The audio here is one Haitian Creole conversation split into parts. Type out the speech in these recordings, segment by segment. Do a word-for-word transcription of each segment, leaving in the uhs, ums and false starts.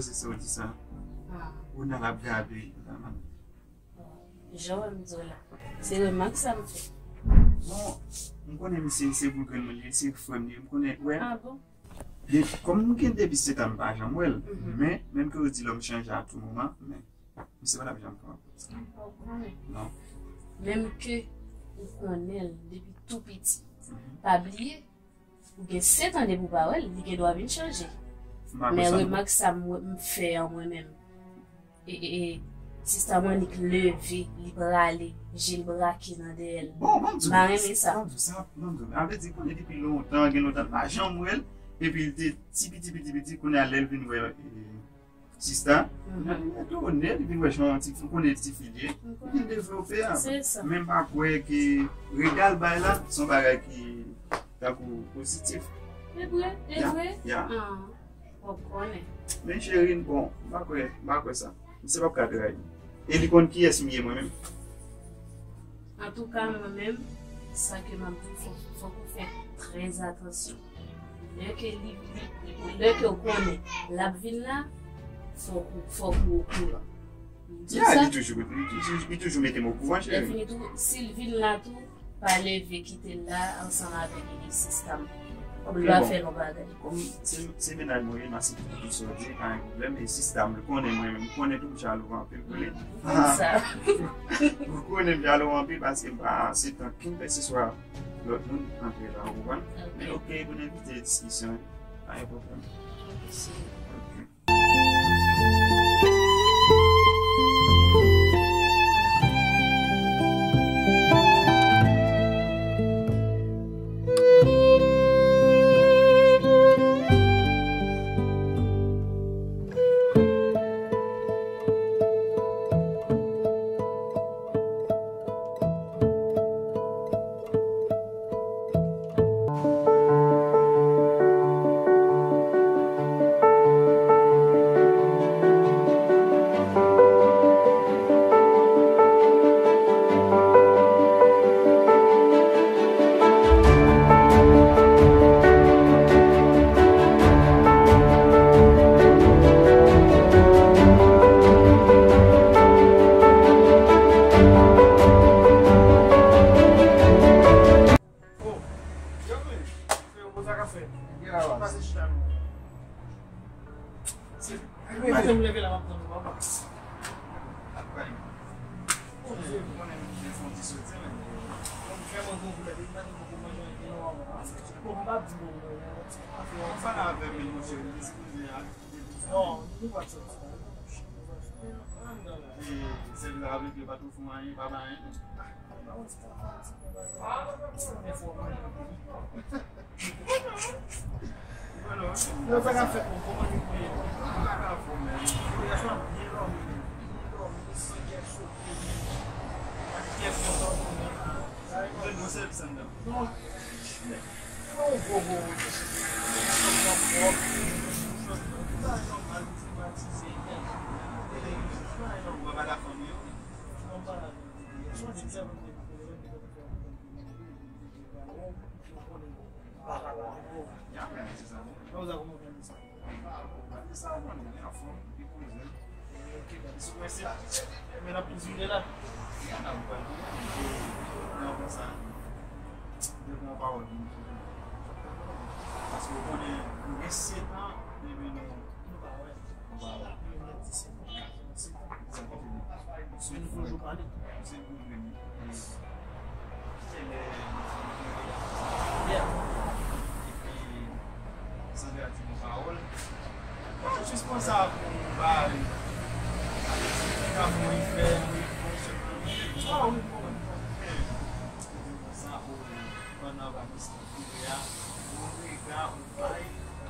Se sa w di sa. Ou nan l ap gade. Jan w di w la. Se remak sa m fè. Bon, m konnen misye se bougrenn mwen li ye, se frè m li ye, m konnen, wè. Ah bon? Kòm m gen depi sèt an m pa janm wè l, men menm ke yo di lòm chanje a tou moman, men misye pa t ap janm pran pòz sa. Non. Menm ke ou konnen l depi tou piti. Pa bliye, ou gen sèt an depi w pa wè l, li gen dwa vin chanje. Men remak sa m, m fè an mwen menm. E, e, e, sista Monique leve, li prale, je l brake nan dèyè l. Bon, ban m di w, ban m di w sa, ban m di w, a vle di, konnen depi lontan, gen lontan, l pa janm wè l, epi l te ti piti, piti, piti, kounye a lè l vin wè, e, sista, kounye a li mete w nèt, li vin wè jan ti, konnen ti fi l ye, li vin devlope a. Men m pa kwè ke rega l bay la, se yon bagay ki tankou pozitif. E vre, e vre. Ya, ya. Ah, w ap konnen. Men cheri, bon, m pa kwè, m pa kwè sa. Misye p ap ka trayi m. E li konn kiyès m ye mwen menm. Antouka, mwen menm, sa ke m ap di w, fòk, fòk ou fè trè atansyon. Lè ke li, li, lè ke w konnen l ap vin la, fòk ou, fòk ou okouran. M di w sa. Ya, li toujou, li toujou, li toujou mete m okouran, cheri. Lè fini tou, si l vin la tou, pa leve kite l la ansanm avèk sista m. Pou l pa fè l yon bagay. Kòm se, se mennaj mwen ye, m aksepte tout sa w di, pa gen pwoblèm. E sista m, l konnen mwen menm, m konnen tou m jalou anpil pou li. Ou konnen m jalou anpil paske m pa aksepte ankenn kèlkeswa lòt moun antre la, ou konprann? Men oke, pou n evite diskisyon, pa gen pwoblèm. Ok. Oh, Jeremy, freo, sa k ap fèt? Pase chita non. Se maten m leve la, m ap tann ou, papa. Ap pale. Oh, Dieu, m konnen m te fè yon ti soti, men. Bon, m vrèman gon koulè, depi maten m poko manje anyen, non, non. Bon, m pa di bon, non, non. Ann pale avè m, monchè, eskize a. Non, nou pa t soti. E sèl la avèk yo pa tou fè anyen, pa bay anyen. Yo, sa ka fèt, non, kòman yo ye? Yo pa ka fò, men. Yo, yè swa byen dòmi, men. Byen dòmi, san kè sote, men. Ak kè kontan, men. Yo, nou sèl sèl la. Non. Yon gwo gwo wotè. Yon pwòp. Sa nòmal, se pa ti se. E, sa yon gwo bala fanmi yo. Yon bala fanmi yo. Sonje sèlman. Bagay la, bon. Y ap fè sa, non? Kòman sa, kòman fè sa? Bagay sa, ou konnen, men anfòm, depoze. Ok, gade, sou prensip. Men n ap vin vire la. Ya, n ap pral vire. Nan konsa, yo pran pawòl pou nou. Paske ou konnen, nou gen sèt an, depi nou, nou pa wè. Vwala. Sou nou toujou pale. Kite lè nou fin pale. Epi, Sandra di nou pawòl. Mwen jis pran sa pou bay. Sa pou mwen fè, wi, bon, se pou mwen. Sa, wi, bon. Sa, wi, pandan Pakistan, kounye a, yon rega, yon bay,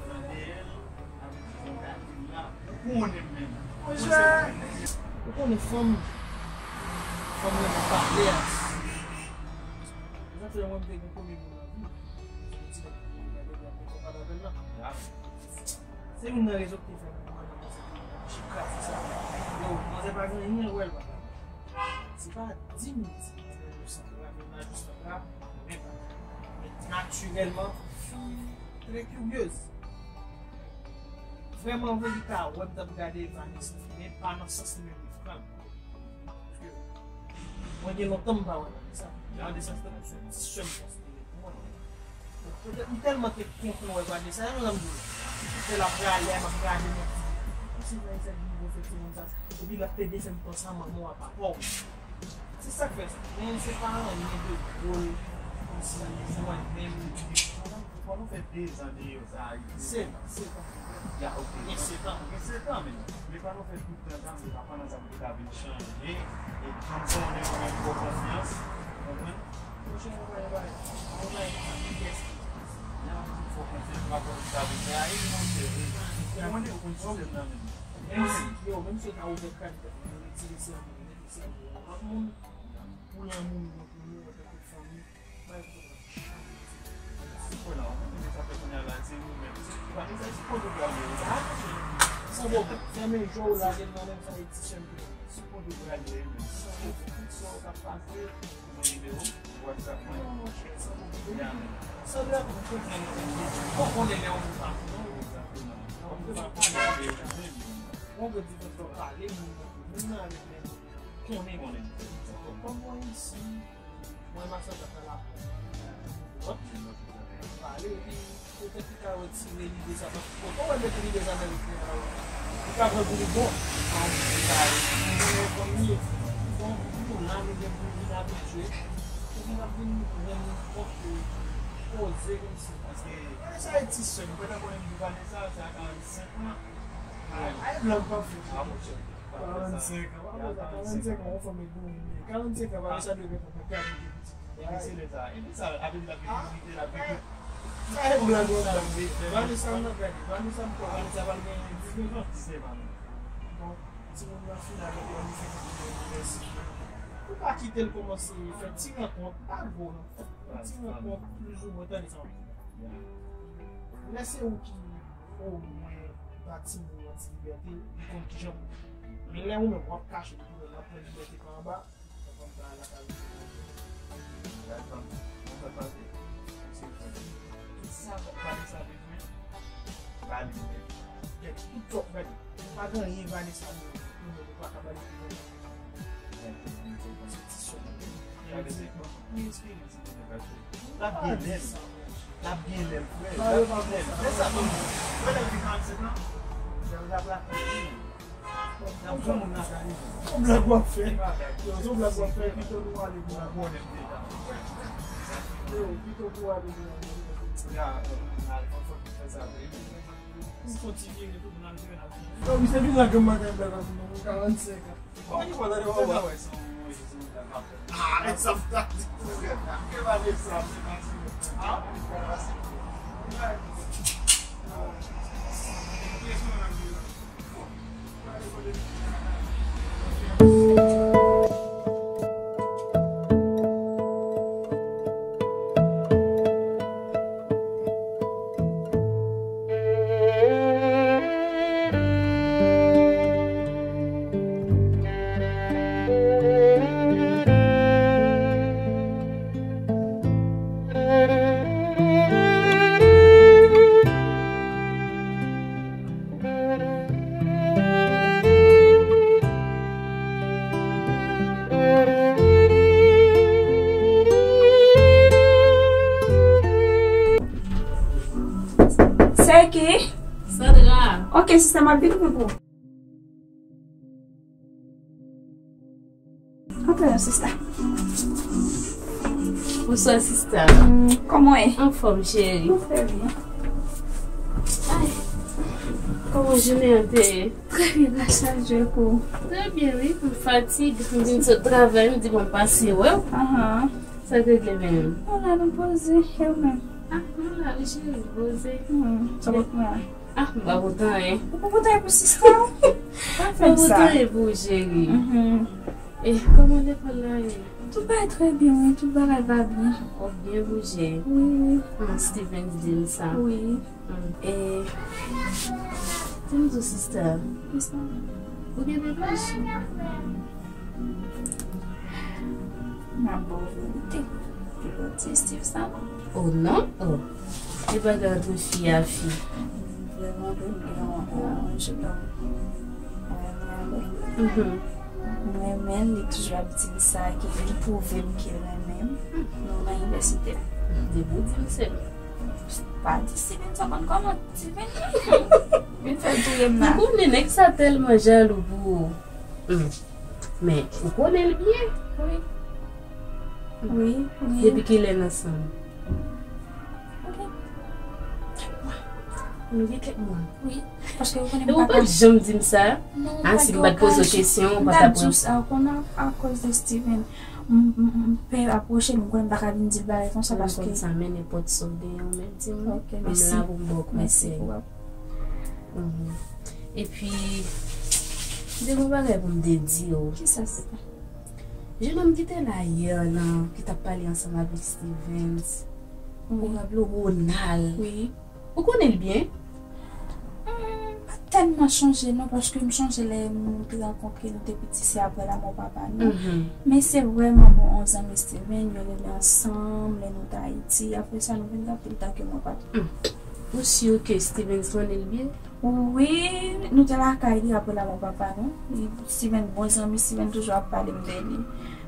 nan dèyè l, avèk yon gade la. Ou konnen menm. Monchè, ou konnen fanm, fanm nan pale a. Sa fè mwen te gen premye moun nan vi. Se youn nan rezon ki te fè mwen konnen se te chika se sa. Yo, manzè pa gen anyen wè l pa. Se pa di m si mwen menm yo santi la, men majistra la, men pa. Men natirèlman, fi trè kiryez. Vrèman vre, li ka wè m t ap gade Vanessa, men pa nan sans li menm li pran l. Paske mwen gen lontan m pa wè Vanessa. Vanessa se yon ti sè m konsidere pou mwen. Petèt m tèlman te kontan wè Vanessa, se jan m di w. Lè l ap prale a, m ap gade, m ap di, "Kòmsi Vanessa vin gon fè timoun sa?" Epi l ap plede fè m panse a manman w, a papa w. Se sa k fè sa. Men se pa anyen de dwòl, kòmsi se mwen menm. Pandan w fè dezan deyò sa a, Ayiti. Sèt an, sèt an. Ya, ok. Gen sèt an. Gen sèt an, men. Men pandan w fè tout tan sa, men pa pandan sa pou te ka vin chanje. E jan m konnen ou menm fè w konfyans, ou konprann? Monchè, mwen pa gen bagay. Mwen pa gen pyès. Jan m di w fè w konfyans, pa pandan sa vin trayi, monchè. Ou konnen, ou konn sèt an, men. Menm si, yo, menm si yo ta ouvè kay, yo retire sèman, yo mete sèman yon lòt moun, pou lanmou nou, pou nou, antanke fanmi. Sipò la, ou konn sa fè kounye a la, se ou menm. Se pa sa, sipò nou pral ye. Sa bon, fèmen je w, lage l nan men m, sa e ti sè m. Sipò nou pral ye, men. Sa bon, sa w ka pase. Mwen nimewo WhatsApp mwen. Non, monchè, sa bon. Ya, men. Sanble ak yon konprann. Ou konnen lè yon moun pa bon. Egzakteman. Yon moun pa bon. Yon gwo diferans lè w pale, moun nan, moun nan avèk lè moun konnen. Konnen. Kòm mwen isi, Mwen, m ap santi ap nan lapè. Pale, epi petèt li ka retire lide sa. Paske, bon, kòman l mete lide sa nan lide la, wi? Li ka pran pou li bon. Sa, li ka, li gen yon fanmi, bon, pou la, li gen pou li vin abitye. Epi l ap vin rann li kont ke koze kòmsi. Paske, sa e ti sè m. Mwen, mwen, mwen, Vanessa, sa karannsenk an. Ay, blan pa fè. Karannsenk an. Karannsenk an. Karannsenk an, yon fanmi gwo, wi. Karannsenk an, Vanessa dwe gen pwòp kalite pitit. Epi se lè sa. Epi sa, apre l ap gen dignite, l ap gen tout. Sa e blan, blan, blan. Vanessa, m ap gade. Vanessa, m kwè Vanessa pral gen diznèf an. Diznèf an. Bon, timoun nan final, li fè yon universite. Ou pa kite l kòmanse fè ti rankont, pa gwo, non. Ti rankont plizoumwen, tande sa m ap di w la. Lè se ou ki omwen ba timoun nan ti libète, li konn kijan pou. Men lè ou menm w ap kache pou l ap pran libète pa anba, sa konn ba lakay ou. Sa pa pase. Sa pa pase. Ba li menm. Gade, tout twòp gade. Pa gen anyen Vanessa menm, nou menm nou pa ka ba li pou nou. L ap gen lè l. L ap gen lè l, frè. L ap gen lè l. Lè sa tonbe. Frè, lè l gen karannsenk an, l ap lakay li. L ap granmoun lakay li. Yon blag w ap fè. Yon blag w ap fè, pito nou ale pou nou. Yo, pito pou ale pou nou. Ya, al fè sa, frè. Ou fè ti vire tou, pou n al vire, n al vire. Non, misye vin la granm maten, bèl la, pou nou, karannsenk an. Kòman ki pral ale, wè, wè? Ah, e sa m ta di. Ke va de sa, se pa si. Ah, Se ki? Sandra. Ok, sista, m ap vin pou ou. Antre non, sista. Bonswa, sista. Mm, kòman w ye? Anfòm, cheri. Mwen trè byen. Ay, kòman jounen an te ye? Trè byen, gras a Dye, pou ou? Trè byen, wi. M fatige. M vin sot travay, m di bon, m pase wè w. Ahan. Sa k regle menm? Nou la, nou poze, e ou menm? Ah, nou la, wi, cheri, poze. Hmm, sa pot mwen la? Ah, m pa pote anyen. Ou pa pote anyen pou sista w? Pa fè m sa. M pa pote anyen pou ou, cheri. Mhm. E kòman lekòl la ye? Tout bagay trè byen, wi. Tout bagay va byen. W ap byen bouje. Wi, wi. Hmm, Steven di m sa. Wi. Hmm. E, di m tou, sista. Kisa? Ou gen de pòch? M ap ba w verite. Li pa di Steve sa, non? Oh, non? Oh. E bagay antre fi a fi. Vrèman vre, m gen yon, yon, yon jennonm mwen renmen avè m. Mhm. M renmen l, li toujou ap di m sa, ke li pwouve m ke l renmen m. Nou nan inivèsite. Depi w di m se m. Pa di Steven sa konn kòman Steven vin fè l touye m la. Ou konnen nèg sa tèlman jalou pou ou. Hmm. Men, ou konnen l byen. Wi. Wi, wi. Depi kilè n ansanm? Ok. Nou gen kèk mwa. Wi. Paske ou konnen e ou pa janm di m sa. Non, ah, si m pa t poze w kesyon, ou pa t ap di sa. Ou konnen akoz de Steven. M, m, m pè apwoche l, m konnen m pa ka vin di l bagay konsa paske. Konn sa, men nenpòt sa w genyen, ou mèt di m. Ok, mèsi. M la pou m ba w konsèy. Mèsi pou. Mhm. Epi, de bon bagay pou m te di w. Kisa se? Jennonm ki te la yè lan, ki t ap pale ansanm avèk Stevens. Wi. Ou raple w, Ronald? Wi. Ou konnen l byen? Hmm, pa tèlman chonje non, paske m chonje lè nou te rankontre, nou te piti, se apre lanmò papa nou. Mhm. Men se vrèman bon, yon zanmi Steven, yo rele ansanm, lè nou t Ayiti. Apre sa, nou vin rantre tanke mwen pa t. Hmm. Ou si ke Stevens konnen l byen? Wi, nou te lakay li apre lanmò papa nou. Li, Steven bon zanmi, Steven toujou ap pale m de li.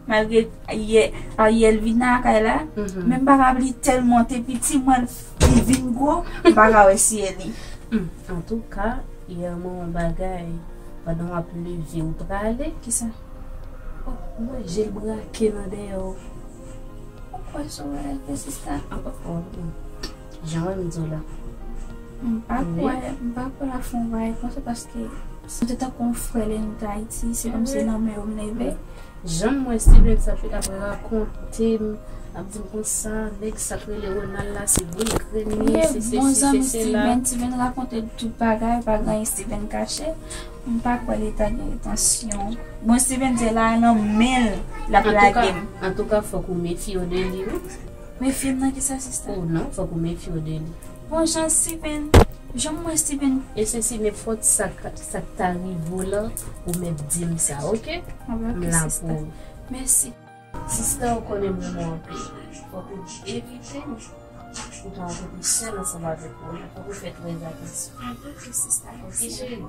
Malgre yè, a, yè l vin nan lakay la, mhm, men m pa ka bliye tèlman te piti, mwen li vin gwo, m pa ka wè syè li. Hmm, antouka, yè mwen yon bagay, pandan w ap leve, ou prale. Kisa? Oh, m wè je l brake nan dèyè w. Ou kwè sou reyalite sista? Ah, oh, oh, hmm. Jan wè m di w la. M pa kwè, m pa kwè l ap fè yon bagay konsa paske se te tankou yon frè lè nou t Ayiti, se kòmsi nan men yo m leve. Jan m wè Steven sa ap rakonte m, ap di m konsa, nèg sa k rele Ronald la, se vre, l grenn li, se sesi, se sela. Steven, Steven rakonte l tout bagay, pa gen anyen Steven kache. M pa kwè li ta gen entansyon. Bon, Steven se la nan men l, l ap lage m. Antouka, fòk ou mefye w de li, wi. Mefye m nan kisa, sista? Oh non, fòk ou mefye w de li. Bon, jan Steven, jan m wè Steven. E sesi, nenpòt sa k, sa k ta rive w lan, ou mèt di m sa, oke? M la pou ou. Mèsi. Sista, ou konnen m renmen w anpil. Fòk ou evite m pou ta rankontre sèl ansanm avèk ou. Fòk ou fè trè atansyon. Oke, sista, mèsi. Oke, cheri.